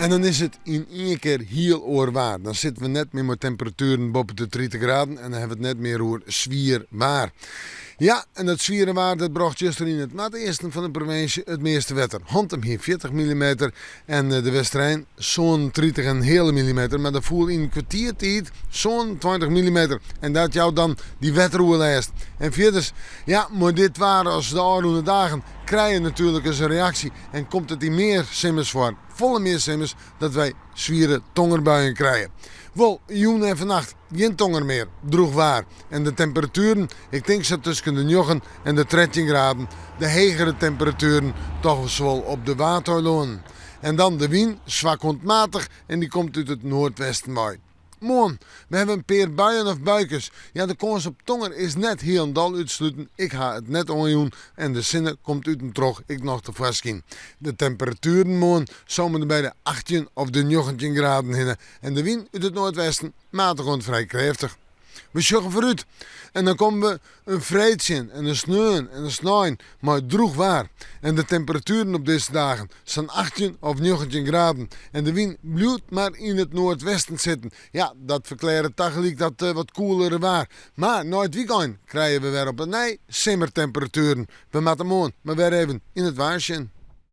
En dan is it yn ien kear hiel oar waar. Dan sitte we net mear mei temperatueren boppe de 30 graden en dan hawwe we it net mear oer swier waar. Ja, en dat swiere waar dat brocht juster yn it noardeasten fan de provinsje it measte wetter. Hantum hie 40 millimeter en de Westerein 37 en heale millimeter, mar der foel yn in kwartier tiid 27 millimeter en dat jout dan dy wetteroerlêst. En fierders, ja, mei dit waar as de ôfrûne dagen krije je natuerlik ris in reaksje en komt it yn mear simmers foar, folle mear simmers, dat wy swiere tongerbuien krije. Wol, jûn en fannacht gjin tonger mear, drûch waar. En de temperatueren, ik tink sa tusken de njoggen en de 13 graden, de hegere temperatueren toch wol op de Waadeilannen. En dan de wyn, swak oant matich en dy komt út it noardwesten wei. Moarn, we hawwe in pear buien of buikes. Ja, de kâns op tonger is net hielendal útsluten. Ik ha it net oanjûn en de sinne komt út en troch ek noch tefoarskyn. De temperatueren moarn somen by de 18 of de 19 graden hinne en de wyn út it noardwesten matich oant frij krêftich. We sjogge foarút en dan komme we in freed tsjin en in sneon en in snein mei drûch waar. En de temperatueren op dizze dagen sa'n 18 of 19 graden. En de wyn bliuwt mar yn it noardwesten sitten. Ja, dat ferklearret tagelyk dat wat koelere waar. Mar nei it wykein krije we wer op 'e nij simmertemperatueren. We moatte moarn mar wer even yn it waar sjen.